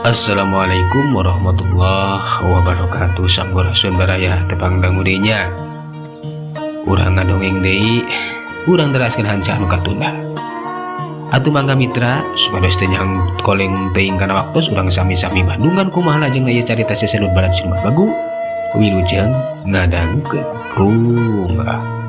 Assalamualaikum warahmatullahi wabarakatuh. Sampurasun baraya tepang dangudinya. Urang ngadongeng deui, urang teraskeun hanca anu katunda. Atuh mangga mitra, supados teu nyang koleng teuing kana waktos urang sami-sami bandungan kumaha lajeng ieu carita seselud barat siluman bagu. Wilujeng ngadangukeun. Rungah.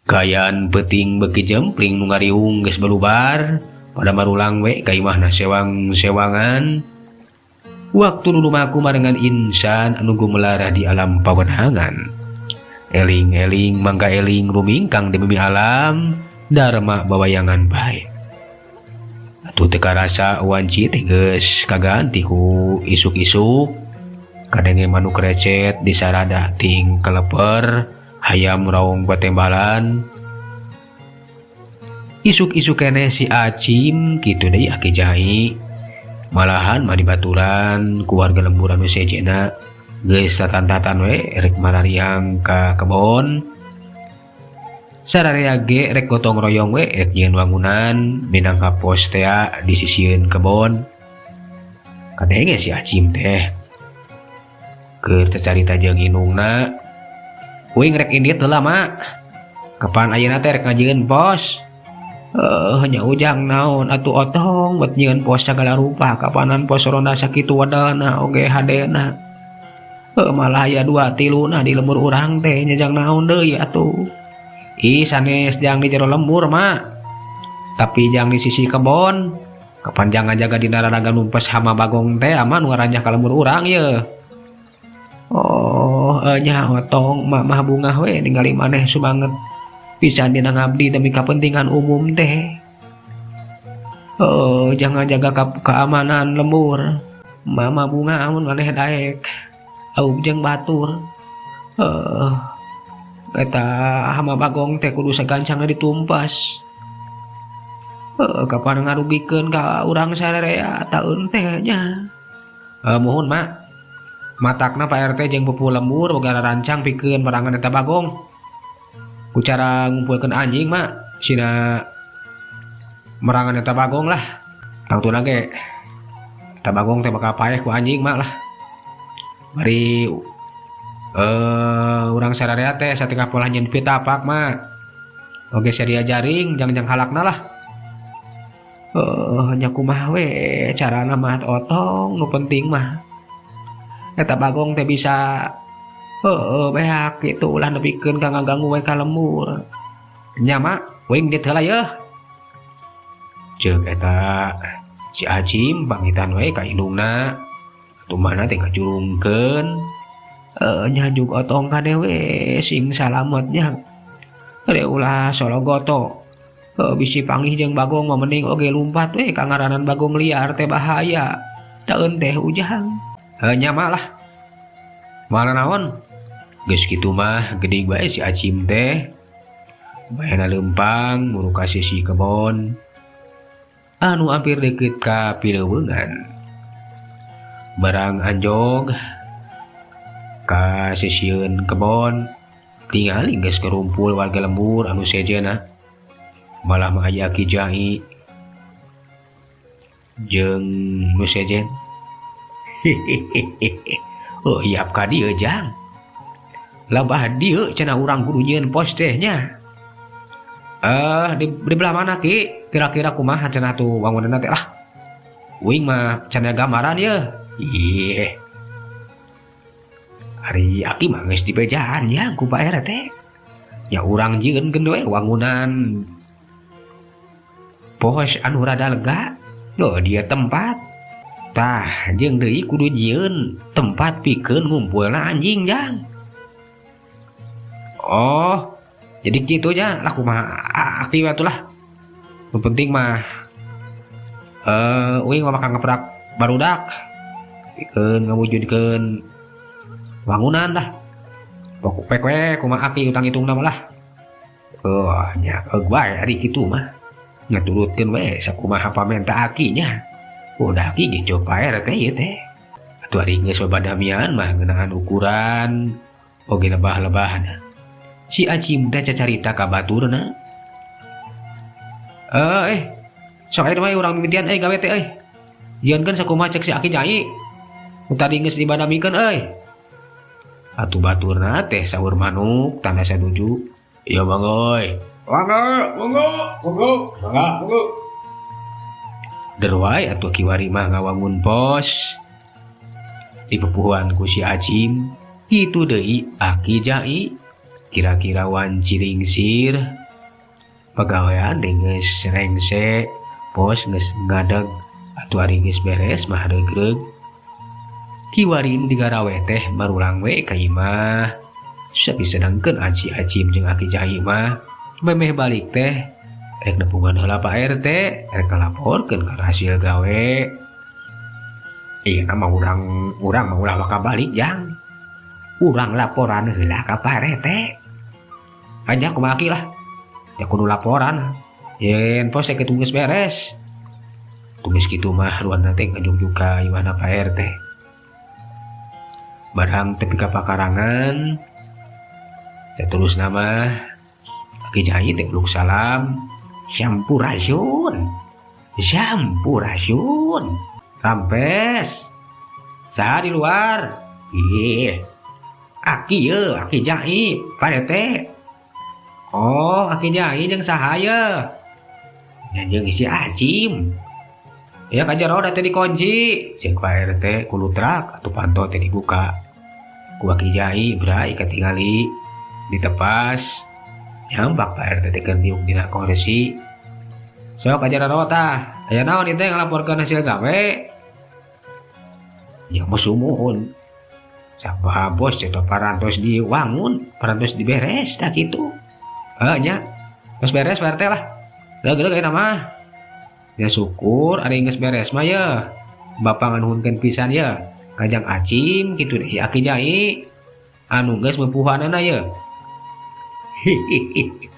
Kaayaan peuting beuki jempling nu ngariung geus balubar, pada marulang we ka imahna sewang-sewangan. Waktu nu lumaku marengan insan anu gumelarah di alam pawenangan. Eling-eling mangga eling rumingkang di bumi alam, dharma bawayangan bae. Atuh teu karasa wanci teh geus kaganti ku isuk-isuk, kadenge manuk recet disarada ting keleper. Hayam raung batembalan. Isuk-isuk keneh si Acim kitu deui Aki Jai. Malahan mah dibaturan ku warga lembur anu sejena geus tatan-tatan we rek marariang ka kebon. Sararea ge rek gotong royong we rek nyieun wangunan minangka pos tea di sisieun kebon. Kadenge si Acim teh keur teh carita jeung indungna. Uing rek indit heula mak. Kapan ayeuna teh rek ngajieun pos? Nya ujang naon atuh otong bet nyieun pos sagala rupa kapanan pos ronda sakitu wadana oge hadena. Malah aya 2 3 na di lembur urang teh nya jang naon deui atuh. Ih sanes jang di jero lembur mak. Tapi jang di sisi kebon. Kapan jang ngajaga dina raraga numpes hama bagong teh ama nu ngaranjah ka lembur urang ye. Oh, nya otong mak mah bungah we ningali maneh sumanget pisan dina ngabdi demi kepentingan umum teh. Oh, jangan jaga keamanan lembur. Mama bunga amun maneh daek. Aub jeung batur. Eta hama bagong teh kudu sagancangna ditumpas. Kapan ngarugikeun ka urang sararea taun teh nya. Muhun mak. Matakna Pak RT jeung pupu lembur boga rancang pikeun merangan eta bagong. Ku cara ngumpulkeun anjing mak sina merangan eta bagong lah. Tangtuna ge eta bagong teh bakal paeh ku anjing mak lah. Bari urang sararea teh satingkah polah nyeun pitapak mak. Oge sadia jaring jang-jang halakna lah. Nya kumaha we carana mah otong nu penting mah. Eta bagong teh bisa beak kitu ulah nepikeun ka ngaganggu we ka lembur. Nya mak, uing dit heula yeuh. Ceuk eta si Acim pangitan we ka indungna. Atuh mana teh kajurungkeun. Nya jug otong kade we sing salamet nya. Bade ulah sologoto. Bisi panggih jeung bagong mah mending oge lumpat we ka ngaranan bagong liar teh bahaya. Taeun teh ujang. Nya mah lah. Malah naon? Geus kitu mah geuning bae si Acim teh. Bayana leumpang muru ka sisi kebon. Anu hampir deukeut ka pileuweungan. Barang anjog ka sisieun kebon, tingali geus karumpul warga lembur anu sejenna. Malah mah aya Ki Jai jeung nu sejen. Oh iap ka dieu jang. Labah dieu cenah urang kudu nyieun pos teh nya. Di belah mana ki? Kira-kira kumaha cenah tuh bangunanna teh lah. Uing mah cenah gambaran ye. Ih. Ari aki mah geus dibejaan ya ku Pak RT. Ya urang jieun geun we wangunan pos anu rada lega. Loh dia tempat. Tah jeung deui kudu nyieun tempat pikeun ngumpulna anjing jang. Oh, jadi kitu nya lah kumaha aki we atuh lah. Nu penting mah uing mah bakal ngeprak barudak pikeun ngawujudkeun bangunan lah. Pokok pek we kumaha aki utang hitungna mah lah. Oh nya eug bae ari kitu mah. Ngaturutkeun we sakumaha pamenta aki nya. Udah ki ge coba RT ieu teh. Atuh ari geus babadamian mah ngeunaan ukuran oge lebah-lebahna. Si Acim teh cacarita ka baturna. Sok ayeuna mah urang mimitian euy gawe teh euy. Jieunkeun sakumaha cek si Aki Jai. Nu tadi geus dibadamikeun euy. Atuh baturna teh saur manuk tanda satuju. Iya mangga euy. Mangga, mangga, mangga, mangga, mangga. Der wae atuh kiwari mah ngawangun pos. Dipupuhuan ku si Acim, kitu deui Aki Jai. Kira-kira wanci lingsir. Pagawean teh geus rengse, pos geus ngadeg, atuh ari geus beres mah regreg. Kiwari nu digarawe teh marulang we ka imah. Sapi sedangkeun Aci Acim jeung Aki Jai mah memeh balik teh rek nepungan heula Pak RT, rek ngalaporkeun kana hasil gawe. Ieu mah urang mah ulah waka balik jang. Urang laporan heula ka Pak RT. Aja kumaha Aki lah. Ya kudu laporan. Yen pos teh kitu geus beres. Tumis kitu mah ruanna teh ngajugjug ka imahna Pak RT. Barang tepi ka pakarangan. Saterusna mah Aki Jai teh uluk salam. Sampurasun. Sampurasun. Rampes. Saha di luar? Ih. Aki ye, Aki Jai, Pak RT. Oh, Aki Jai jeung saha ye? Nya jeung si Acim. Ya ka jero da teh dikunci. Ceuk Pak RT kulutrak atuh panto teh dibuka. Ku Aki Jai bray katingali ditepas. Nyambak Pak RT teh keur diuk dina kursi. Sok ka jero tah. Aya naon ieu teh ngalaporkeun hasil gawe? Ya mah sumuhun. Sabaha bos teh parantos diwangun, parantos diberes tah kitu. Heuh nya. Geus beres Pak RT lah. Geus ayeuna mah. Ya syukur ari geus beres mah ye. Bapak nganuhunkeun pisan ye. Ngajang Acim kitu deh Aki Jai. Anu geus mepuhanana ye. Hihihi.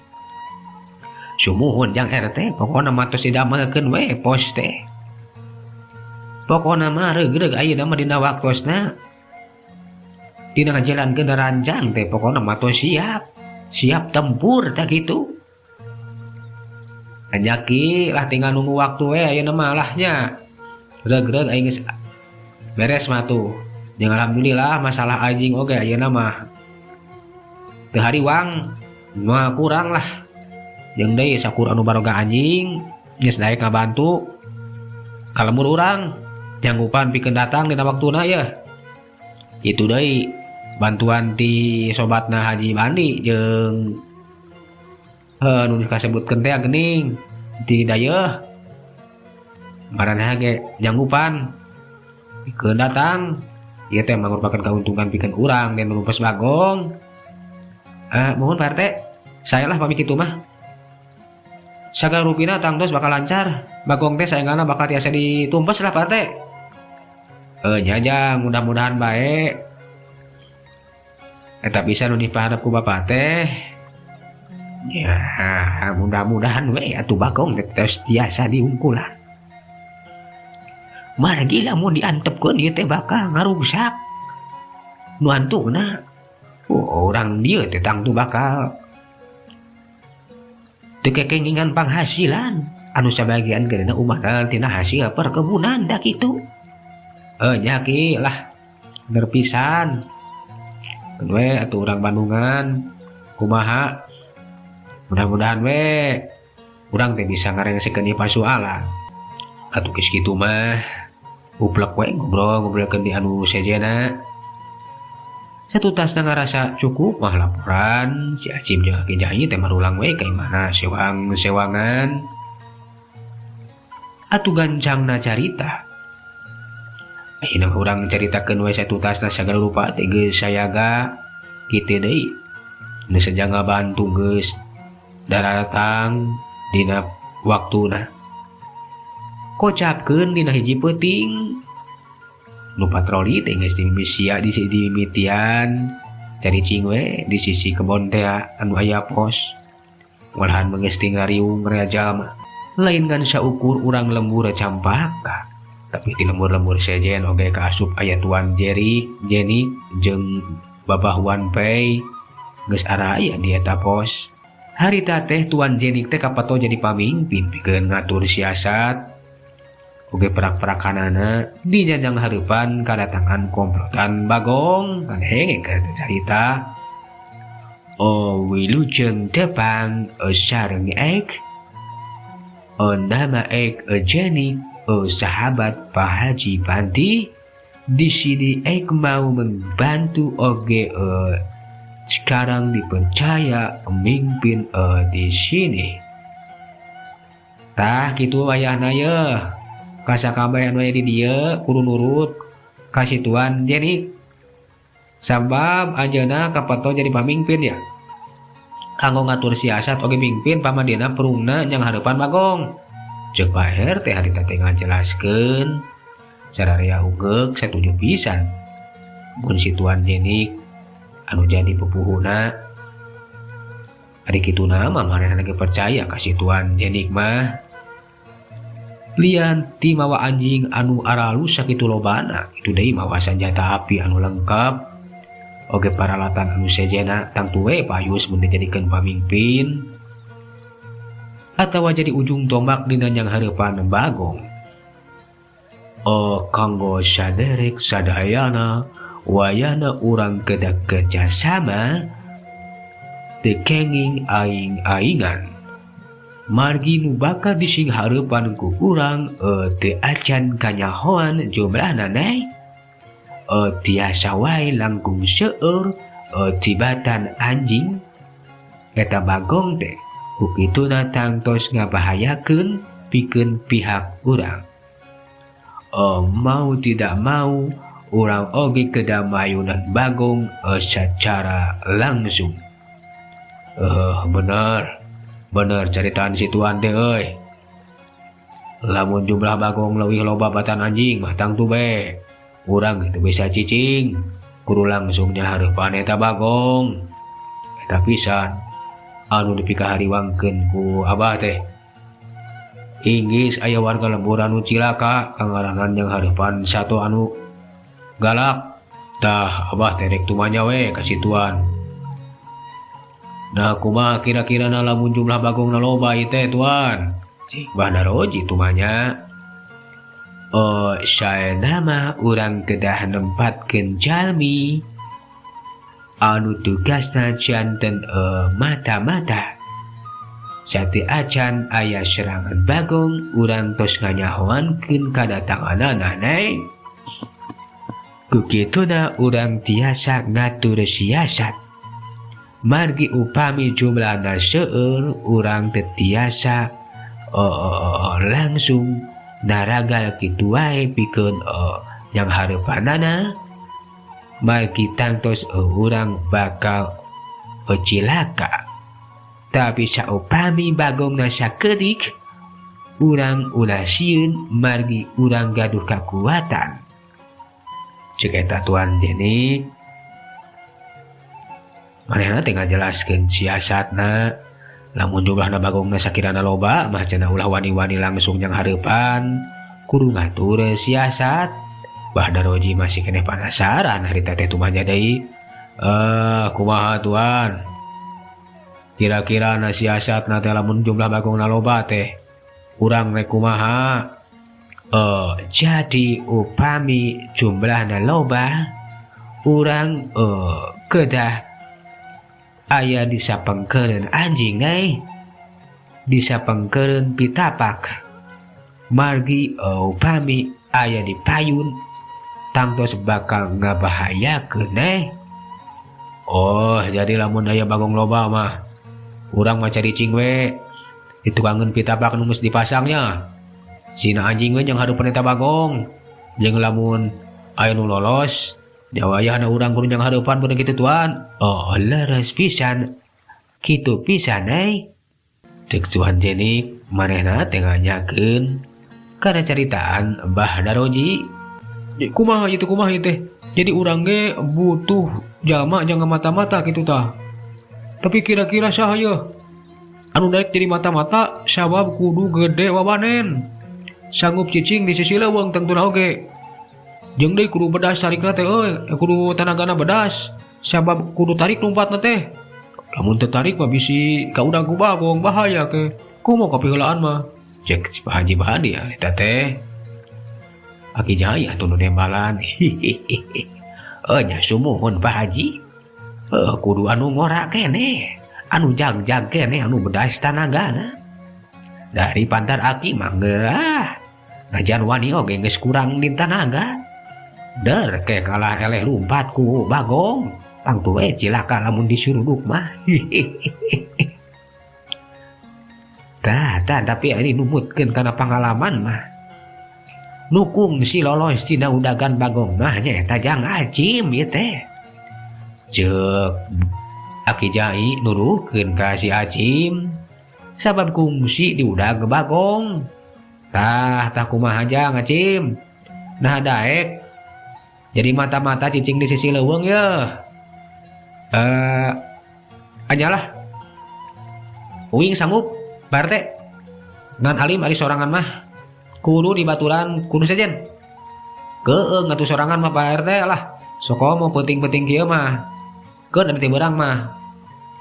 Sumuhun jang RT pokona mah tos didamelkeun we pos teh. Pokona mah regreg ayeuna mah dina waktosna. Dina ngajalankeun rancang teh pokona mah tos siap. Siap tempur tah kitu. Anjaki lah tinggal nunggu waktu we ayeuna mah lah nya. Regreg aing geus beres mah tuh. Jeung alhamdulillah masalah anjing oge ayeuna mah teu hariwang mah kurang lah. Jeung deui sakur anu baroga anjing geus daek ngabantu ka lembur urang janggupan pikeun datang dina waktuna ye. Kitu deui bantuan ti sobatna Haji Bandi jeung nu kasebutkeun teh geuning di dayeuh maranehna ge janggupan pikeun datang. Ieu teh merupakan keuntungan pikeun urang dan nu Bagong. Mohon Pak RT, saya lah pamit kitu mah. Sagala rupina tangtos bakal lancar. Bagong teh saenggalna bakal tiasa ditumpes lah Pak RT. Nya jang, mudah-mudahan bae. Eta bisa nu dipaharep ku Bapak teh. Ya, mudah-mudahan we atuh Bagong teh tos tiasa diungkulan. Margi lamun diantepkeun ieu teh bakal ngaruksak. Nu antuna, oh, urang dieu teh tangtu bakal teu kekengingan panghasilan anu sabagian geuna umahna tina hasil perkebunan da kitu. Nya ki lah bener pisan. Keun we atuh urang Bandungan kumaha. Mudah-mudahan we urang teh bisa ngarengsekeun ieu pasualan. Atuh geus kitu mah uplek we ngobrol-ngobrolkeun di anu sejenna. Satutasna ngarasa cukup mah laporan si Acim jeung Aki Jai teh marulang we ka imahna sewang-sewangan. Atuh gancangna carita. Ayeuna urang caritakeun we satutasna sagala rupa teh geus sayaga kitu deui. Nu seja ngabantu geus daratang dina waktuna. Kocapkeun dina hiji peuting. Nu patroli teh geus dimisia di dimitian caricing we di sisi kebon teh anu aya pos. Malahan geus tinggal riung rea jalma. Lain ngan saukur urang lembur Campaka, tapi di lembur-lembur sejen oge kaasup aya Tuan Jerry, Jenny jeung Babah Wan Pei geus araya di eta pos. Harita teh Tuan Jenik teh kapato jadi pamimpin pikeun ngatur siasat oge perak-perakanana di nyanjang hareupan kadatangan komplotan Bagong kan henge keur carita. Oh wilujeng tepang sareng ek. Oh nama ek Jenik, oh sahabat Pak Haji Panti. Di sini ek mau membantu oge sekarang dipercaya memimpin di sini. Tah kitu wayahna ye. Kasakabeh anu aya di dieu kudu nurut ka si Tuan Jenik. Sabab anjeunna kapato jadi pamimpin ya. Kanggo ngatur siasat oge mimpin pamadina perungna yang hareupan Bagong. Ceuk Pak RT harita teh ngajelaskeun. Sararea ugeuk satuju pisan. Mun si Tuan Jenik anu jadi pupuhuna. Ari kituna mah manehna ge percaya ka si Tuan Jenik mah. Lian ti mawa anjing anu aralus sakitu lobana, itu deui mawa sanjata api anu lengkap. Oge paralatan anu sejena tangtu we payus mun dijadikeun pamimpin atawa jadi ujung tombak dina nyang hareupan Bagong. Oh kanggo saderek sadayana wayana urang kedah kerjasama teu kenging aing-aingan. Margi nu bakal dising hareupan ku urang teu acan kanyahoan jumlahna neh. Tiasa wae langkung seueur tibatan anjing eta Bagong teh ku kituna tangtos ngabahayakeun pikeun pihak urang. Mau tidak mau urang oge kedah mayunan Bagong secara langsung. Bener bener caritaan si Tuan teh euy. Lamun jumlah Bagong leuwih loba batan anjing mah tangtu bae. Urang itu bisa cicing kudu langsung nyahareupan eta Bagong. Eta pisan anu dipikahariwangkeun ku abah teh. Inggis aya warga lembur anu cilaka kangaranan yang hareupan satu anu galak. Tah abah teh rek tumanya we ka si Tuan. Nah kumaha kira-kira lamun jumlah Bagong na loba ieu teh Tuan? Cik Bah Daroji tumanya. Oh, saya nama urang kedah nempatkeun jalmi anu tugasna janten mata-mata. Sate acan aya serangan Bagong urang tos nganyahoankeun kadatanganana nai. Ku kituna urang tiasa ngatur siasat. Margi upami jumlahna seueur urang teu tiasa langsung naragal kitu wae pikeun yang hareupanana. Margi tangtos urang bakal cilaka. Tapi saupami Bagongna sakedik urang ulah sieun margi urang gaduh kakuatan. Ceuk eta Tuan Jenik. Manehna teh ngajelaskeun siasatna. Lamun jumlahna Bagongna sakirana loba mah cenah ulah wani-wani langsung yang hareupan kudu ngatur siasat. Bah Daroji masih keneh penasaran harita teh tumanya deui. Kumaha Tuan? Kira-kira na siasatna teh lamun jumlah Bagongna loba teh urang rek kumaha? Jadi upami jumlahna loba urang kedah aya di sapengkeureun anjing euy, di sapengkeureun pitapak. Margi upami aya di payun tangtos bakal ngabahayakeun eh. Oh, jadi lamun aya Bagong loba mah urang mah cari cing we ditukangeun pitapak nu geus dipasangnya. Sina anjing we jeung hareupeun eta Bagong. Jeung lamun aya nu lolos jawayahna urang kudu jang hareupan bener kitu Tuan. Oh, leres pisan. Kitu pisan euy. Ceuk Tuan Jenik manehna teh nganyakeun kana caritaan Mbah Daroji. Kumaha ieu teh, kumaha ieu teh? Jadi urang ge butuh jalma jangan mata-mata kitu tah. Tapi kira-kira saha yeuh anu daek jadi mata-mata sabab kudu gede wawanen. Sanggup cicing di sisi leuweung tangtuna oge. Jeung deui kudu bedas tarikna teh euy, kudu tanagana bedas sabab kudu tarik lompatna teh. Lamun teu tarik mah bisi kaudag ku Bagong bahaya ke. Komo kapiheulaan mah. Cek si Pak Haji Bahadi ya eta teh. Aki Jai atuh nu nembalan. Hihihi. Nya sumuhun Pak Haji. Kudu anu ngora keneh. Anu jag-jag keneh anu bedas tanagana. Dari pantar aki mah geurah. Najan wani oge geus kurang di tanaga. Der ke kalah eleh lumpat ku Bagong. Tangtu we cilaka lamun disuruduk mah. Tah, tah, tapi ini numutkeun kana pangalaman mah. Nukung si lolos tina udagan Bagong mah nyaeta Jang Acim ieu teh. Ceuk Aki Jai nuruhkeun ka si Acim sabab kungsi diudag Bagong. Tah, tah kumaha Jang Acim? Nah daek jadi mata-mata cicing di sisi leuweung yeuh. Anyalah. Uing sanggup Pak RT. Ngan alim ari sorangan mah kudu dibaturan kudu sejen. Keung atuh sorangan mah Pak RT lah. Sokomo penting-penting kieu mah. Keun ari teu beurang mah.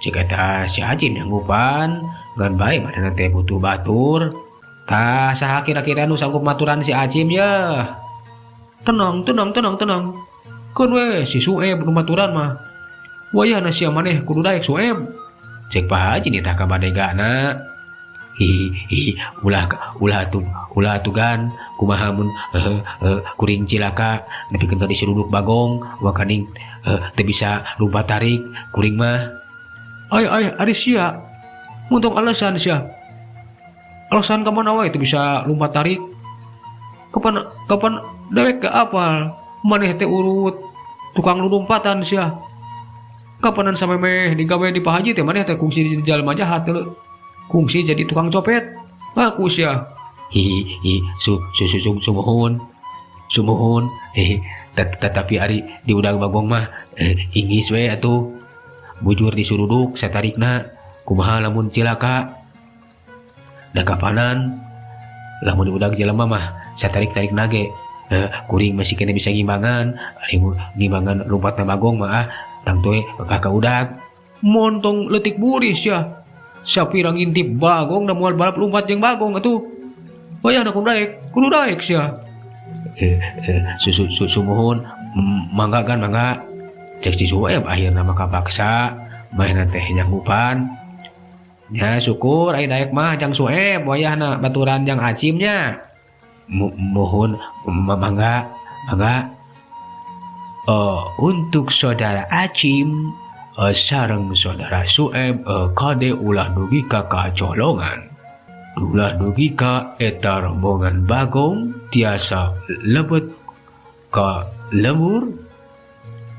Cik eta si Acim nyanggupan ngan bae manehna teh butuh batur. Tah saha kira-kira nu sanggup maturan si Acim yeuh? Tenang, tenang, tenang, tenang. Keun we si Sueb nu maturan mah. Wayahna sia maneh kudu daek Sueb. Cek Pak Haji nitah ka badegana. Hi hi ulah ulah tuh ulah tugan kumaha mun kuring cilaka nepikeun ka disuruduk Bagong wakaning teu bisa lumpat tarik kuring mah. Ay ay ari sia. Untung alasan sia. Alasan ka mana wae teu bisa lumpat tarik. Kapan kapan dewek ke apal maneh teh urut tukang lumpatan sia. Kapanan samemeh digawe di Pak Haji teh maneh teh kungsi di jalma jahat teh. Kungsi jadi tukang copet. Aku sia. Hi hi su su su su sumuhun. Sumuhun. Tetapi ari diudag Bagong mah inggis we atuh. Bujur disuruduk satarikna kumaha lamun cilaka. Da kapanan lamun diudag jelema mah satarik-tarik nage. Kuring masih kena bisa ngimbangan, ari ngimbangan lompatna Bagong mah ah tangtu we bakal kaudag. Montong leutik buris sia. Sapira ngintip Bagong da moal balap lumpat jeung Bagong atuh. Wayahna kudu daek, kudu daek sia. Su su sumuhun mangga gan mangga. Cek si Sueb akhirna mah kapaksa manehna teh nyanggupan. Nya syukur aya daek mah Jang Sueb wayahna baturan Jang Acim nya. Mohon mangga mangga. Untuk saudara Acim sareng saudara Sueb kade ulah dugi ka kacolongan. Ulah dugi ka eta rombongan Bagong tiasa lebet ka lembur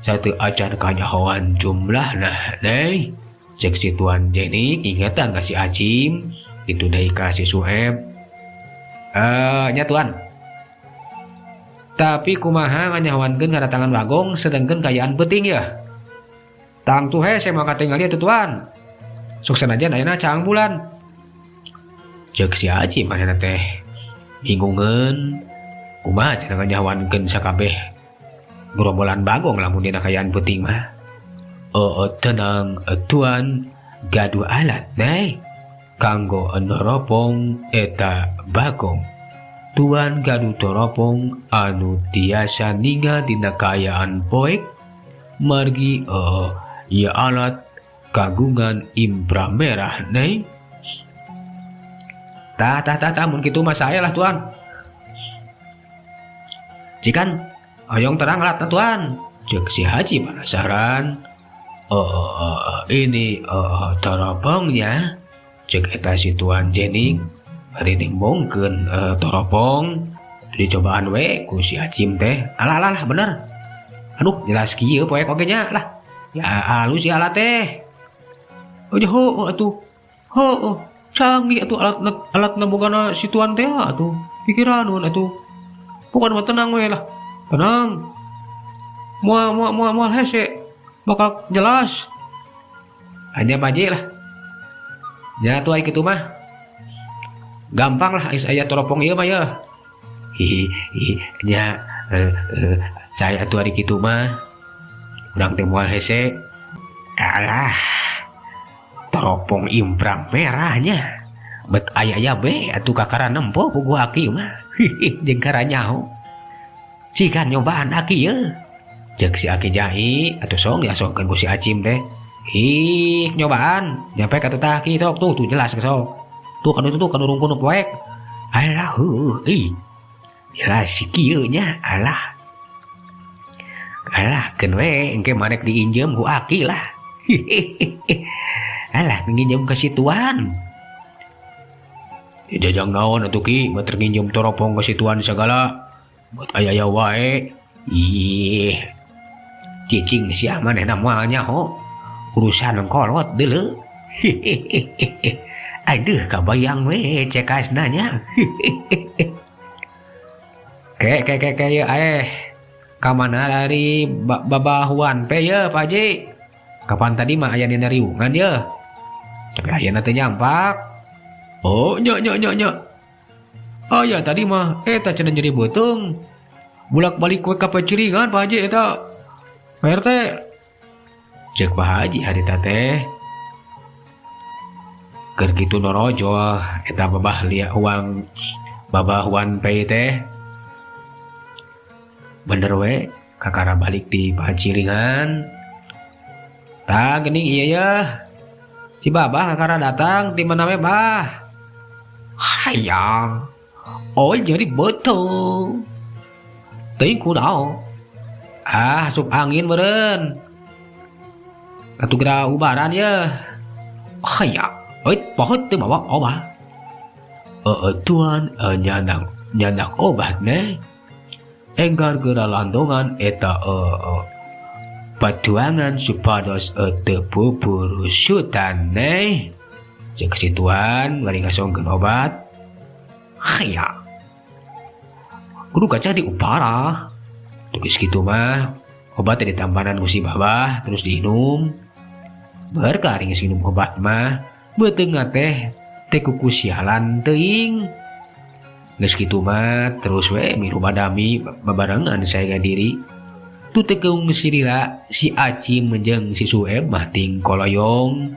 satu acan kanyahoan jumlahna deui. Cek si Tuan Jenik ingetan ka si Acim itu deui ka si Sueb. Nya Tuan. Tapi kumaha nganyahoankeun kadatangan Bagong sedengkeun kaayaan peuting ya. Tangtu hese mah katingali atuh Tuan. Sok sanajan ayeuna caang bulan. Ceuk si Acim manehna teh bingungeun kumaha cenah nganyahoankeun sakabeh gerombolan Bagong lamun dina kaayaan peuting mah. Tenang Tuan, gaduh alat nai kanggo neropong eta Bagong. Tuan gaduh toropong anu tiasa ningal dina kaayaan poek margi ieu alat kagungan inframerah nai. Tah tah tah tah mun kitu mah sae lah Tuan. Cikan hoyong terang alatna Tuan. Ceuk si Haji penasaran. Ini toropongnya. Ceuk eta si Tuan Jenik bari nimbongkeun toropong dicobaan we ku si Acim teh. Alah alah lah bener. Aduh jelas kieu poek oge nya lah. Ya alus ya alat teh. Oh heuh atuh. Heuh canggih atuh alat alatna bogana si Tuan teh atuh. Pikiran atuh. Pokona mah tenang we lah. Tenang. Moal moal moal moal hese bakal jelas. Hanya baje lah. Nya atuh ai kitu mah. Gampang lah aya toropong ieu mah yeuh. Hihi nya saya atuh ari kitu mah. Urang teh moal hese. Alah. Teropong infra merahnya. Bet aya ya be atuh kakara nempo puguh aki mah. Jeung karanyaho. Siga nyobaan aki ye. Ceuk si Aki Jai atuh song diasongkeun ku si Acim teh. Ih, nyobaan. Nyampe ka teh aki tok tuh tuh jelas sok. Tuh kanu tuh kanu rungkun poek. Alah heuh ih. Jelas si kieu nya alah. Alah keun we engke marek diinjem ku aki lah. Alah nginjem ka situan. Jajang naon atuh ki bater nginjem toropong ka situan sagala. Buat aya-aya wae. Ih. Cicing sia manehna moal nyaho. Urusan kolot deuleu. Aduh kabayang we cekasna nya. Ke ke ke ke ye aeh. Ka mana dari babahuan pe ye Pak Haji? Kapan tadi mah aya dina riungan ye. Tapi ayeuna teh nyampak. Oh nya nya nya nya. Aya tadi mah eta cenah nyeri beuteung. Bolak-balik we ka paciringan Pak Haji eta. Pak RT. Ceuk Pak Haji harita teh. Keur kitu norojol eta babah lia uang babahuan pe teh. Bener we kakara balik di paciringan. Tah geuning ieu ye. Si babah kakara datang ti mana we bah? Hayang. Oh jadi betul. Teuing kunaon? Ah asup angin meureun. Atuh geura ubaran ye. Hayang. Euy poho teu mawa obat. Tuan nyandak obat ne. Enggar geura landongan eta patuangan supados teu pupurusutan ne. Ceuk si tuan bari ngasongkeun obat. Hayang. Kudu kaca diuparah. Geus kitu mah obat teh ditampanan ku si babah terus diinum. Berkah ari geus minum obat mah beuteungna teh teh kuku sialan teuing. Geus kitu mah terus we milu badami babarengan saega diri. Tu teh keung sirila si Acim jeung si Sueb mah ting koloyong.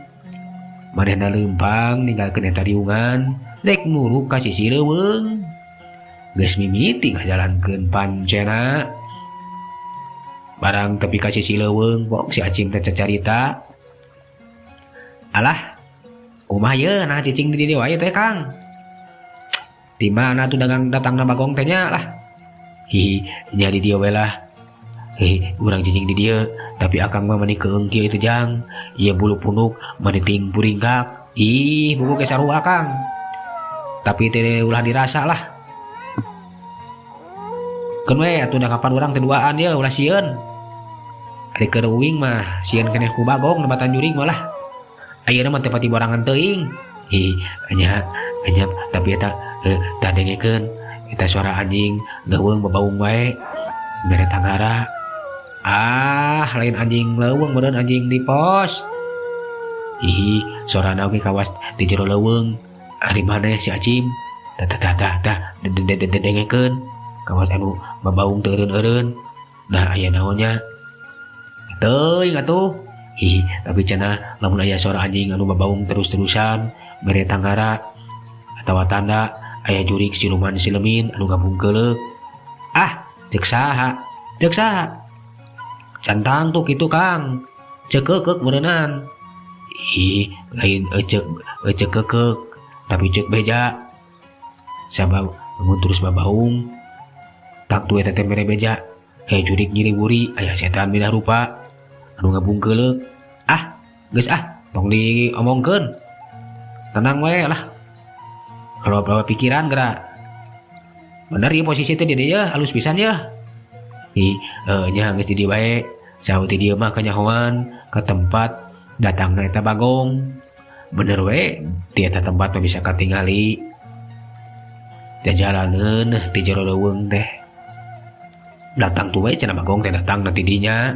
Manehna leumpang ninggalkeun eta riungan rek nuruk ka sisi leuweung. Geus mimiti ngajalankeun pancena. Barang tepi ka sisi leuweung pok si Acim teh cacarita. Alah, kumaha ye nah cicing di dieu wae teh Kang. Di mana tuh dagang datangna Bagong teh nya lah. Hihi, nya di dieu we lah. Hihi, urang cicing di dieu, tapi akang mah mani keung kieu itu jang. Ieu bulu punuk mani ting puringkak. Ih, buku ge sarua Kang. Tapi teh ulah dirasa lah. Keun we atuh da kapan urang teh duaan ye ulah sieun. Ari keur uing mah sieun keneh ku Bagong nebatan juring mah lah. Ayeuna mah teh pati borangan teuing. Hi, nya nya tapi eta tah dengekeun eta suara anjing leuweung babaung wae mere tanggara. Ah, lain anjing leuweung meureun anjing di pos. Hihi, sorana oge kawas di jero leuweung. Ari maneh si Acim? Tah tah tah tah dengekeun kawas anu babaung teu eureun-eureun. Nah, aya naon nya? Teuing atuh. Hihi, tapi cenah lamun aya suara anjing anu babaung terus-terusan mere tanggara atawa tanda aya jurik siluman silemin anu ngabungkeuleuk. Ah, ceuk saha? Ceuk saha? Cantang tuh kitu Kang. Ceuk keukeuh meureunan. Ih, lain eceuk keukeuh, tapi ceuk beja. Sabab lamun terus babaung tak tuh eta teh mere beja. Aya jurik nyiri wuri, aya setan bilah rupa anu ngabungkeuleuk. Ah, geus ah, tong diomongkeun. Tenang we lah. Kalau bawa pikiran geura. Bener ieu posisi teh di dieu halus pisan ye. Ih, nya geus di dieu wae. Saur ti dieu mah kanyahoan ka tempat datangna eta Bagong. Bener we, di eta tempat mah bisa katingali. Jajalaneun ti jero leuweung teh. Datang tuh we cenah Bagong teh datang na ti dinya.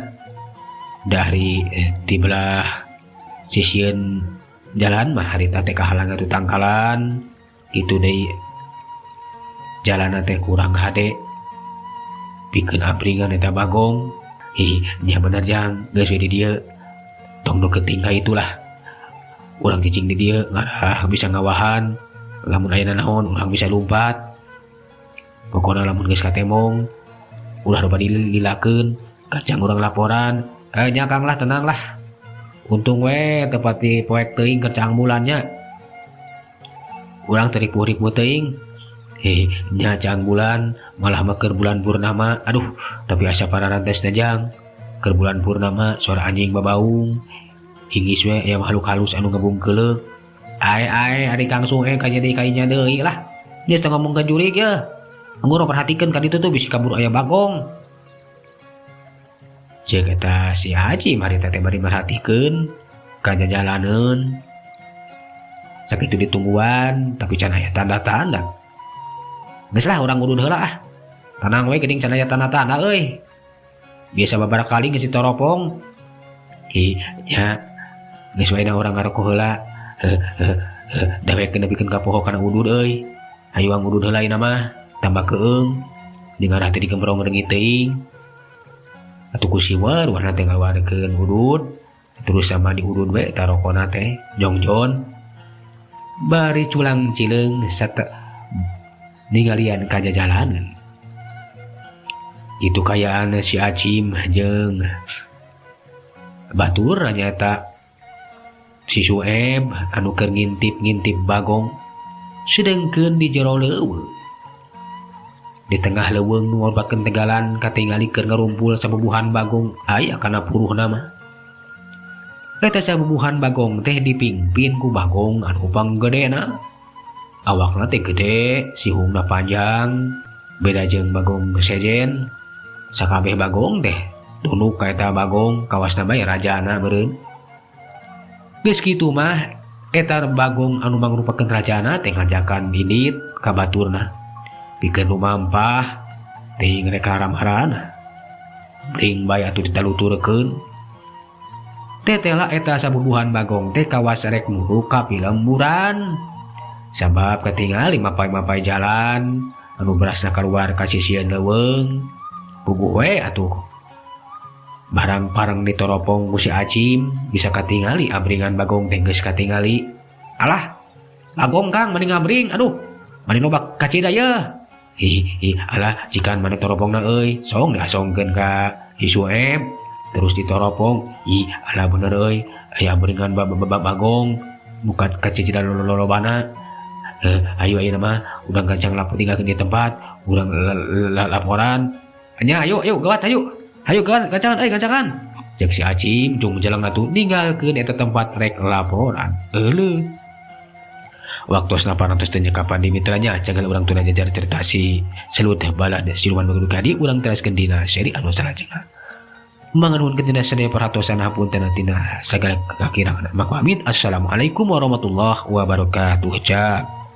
Dari di belah sisieun jalan mah harita teh kahalangan tu tangkalan kitu deui jalanna teh kurang hade pikeun apringan eta Bagong. Ih, nya bener jang geus we di dieu tong nu ketinggal itulah. Urang cicing di dieu ngarah bisa ngawahan. Lamun aya nanaon urang bisa lumpat. Pokona lamun geus katemong ulah loba dililakeun, kacang urang laporan. Nya Kang lah, tenang lah. Untung we tepat di poek teuing keur caang bulannya. Urang teu ripuh-ripuh teuing. Heh, nya caang bulan malah mah keur bulan purnama. Aduh, tapi asa pararantesna jang. Keur bulan purnama suara anjing babaung. Hingis we aya makhluk halus anu ngebungkeuleuk. Ae-ae ari Kang Sueb kajadi kainya deui lah. Geus teu ngomong ka jurig ye. Anggur perhatikeun ka ditu tuh bisi kabur aya bagong. Ceuk eta si Haji mari teh bari merhatikeun ka jajalaneun. Sakitu ditungguan tapi can aya tanda-tanda. Geus lah urang ngudud heula ah. Tanang we geuning can aya tanda-tanda euy. Biasa babaraha kali geus ditoropong. Hi nya geus wae urang ngaroko heula. Dawekeun nepikeun ka poho kana udud euy. Hayu ngudud heula ieu mah tambah keung. Jeung arah teh digembrong reungit teuing. Atuh ku siwar warna teh ngaluarkeun udud. Terus sama di udud we tarokona teh jongjon. Bari culang cileung sata ningalian ka jajalanan. Itu kayaan si Acim jeung batur nyata si Sueb anu keur ngintip-ngintip bagong sedengkeun di jero leuweung. Di tengah leuweung nu ngorbakeun tegalan katingali keur ngarumpul sabubuhan bagong aya kana puruhna mah. Eta sabubuhan bagong teh dipimpin ku bagong anu panggedena. Awakna teh gede, sihungna panjang, beda jeung bagong sejen. Sakabeh bagong teh tunduk ka eta bagong kawasna bae rajana meureun. Geus kitu mah eta bagong anu mangrupakeun rajana teh ngajakan indit ka baturna. Pikeun lumampah teuing rek haram-harana. Bring bae atuh ditaluturkeun. Tetela eta sabubuhan bagong teh kawas rek muru ka pilemburan. Sabab katingali mapai-mapai jalan anu berasna kaluar ka sisieun leuweung. Puguh we atuh. Barang-barang ditoropong ku si Acim bisa katingali abringan bagong teh geus katingali. Alah, bagong Kang mending ngabring, aduh, mending loba kacida ye. Hi hi alah jikan maneh toropongna euy, song diasongkeun ka si Sueb terus ditoropong. Ih, alah bener euy, aya abringan bagong bukan kacida lolobana. Ayo ayeuna mah urang gancang lapor tinggalkeun di tempat, urang laporan. Nya ayo ayo gawat ayo. Ayo gancangan euy gancangan. Cek si Acim cung jalan atuh ninggalkeun eta tempat rek laporan. Euleuh. Waktosna parantos teh nyekapan di mitranya cagal urang tuna jajar cerita si selut balad siluman bagong kadi urang teraskeun dina seri anu salajengna. Manganuhunkeun dina sadaya perhatosan hapunten tina sagala kakirangan. Mak pamit. Assalamualaikum warahmatullahi wabarakatuh. Cak.